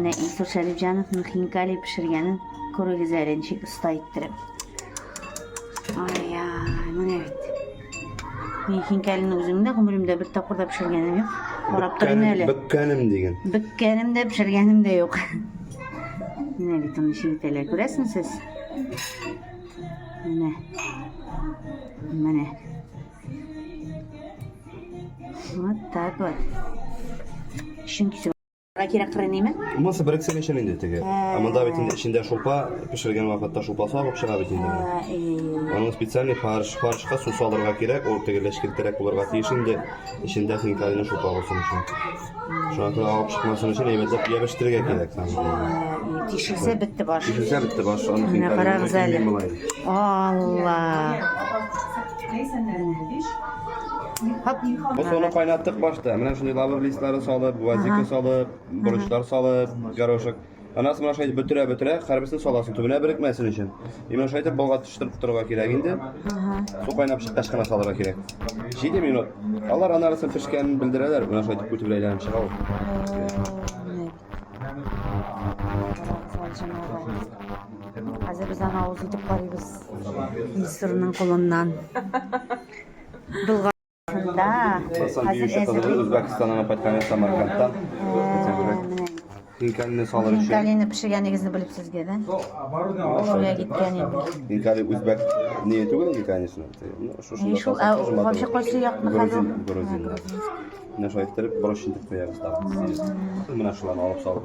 Менә Илсур Шәрипҗановның хинкали пешергәнен күрегез әле, ничек оста иттереп. Ай-ай, менә бит. Мин хинкалины үземдә дә гомеремдә бер тапкыр да пешергәнем юк. Карап торыйм әле. Бөккәнем диген. Бөккәнем дә, пешергәнем дә юк. Менә бит аны ничек итәләр, күрәсеңме сез? Менә. Менә. Вот так вот. Чөнки кирәк кырыймы? Монысы бер өчен инде теге. Ә монда бит инде эчендә шулпа пешергән вакытта шулпасы агып чыга бит инде. Аның специальный фарш, фаршка су салырга кирәк, ул теге ләшкелтерәк булырга тиеш инде. Эчендә хинкалины шулпа булсын өчен. Шуңа күрә агып чыкмасын өчен әйбәтләп ябештергә кирәк. Тишелсә бетте баш. Тишелсә бетте баш. Аны Менә карагыз әле. Алла. Хоп. Без аны кайнаттык башта. Менә шундый лавр листлары салып, гвоздика салып, борычлар салып, горошек. Аннан соң менә шулай бөтерә-бөтерә, һәрберсен саласың, төбенә берекмәсен өчен. И менә шулай итеп болгатыштырып торырга кирәк инде. Су кайнап чыккач кына салырга кирәк. 7 минут. Алар анарысын пешкәнен белдерәләр. Менә шулай итеп күтәреп әйләнеп чыга ул. Хәзер без аны авыз итеп карыйбыз. Илсурның кулыннан. Болгар. Хасан биюче кызыбыз Үзбәкстаннан кайткан Самаркандтан. Хинкалины салыр өчен. Хинкалины пешергәнегезне белеп сезгә, да? Шулай киткән инде. Хинкали үзбәк не түгел инде, конечно. Ну, шул, вообще кайсы якны хәзер? Грузин. Менә шулай иттереп борыч итеп куябыз тагын. Менә шуларны алып салып.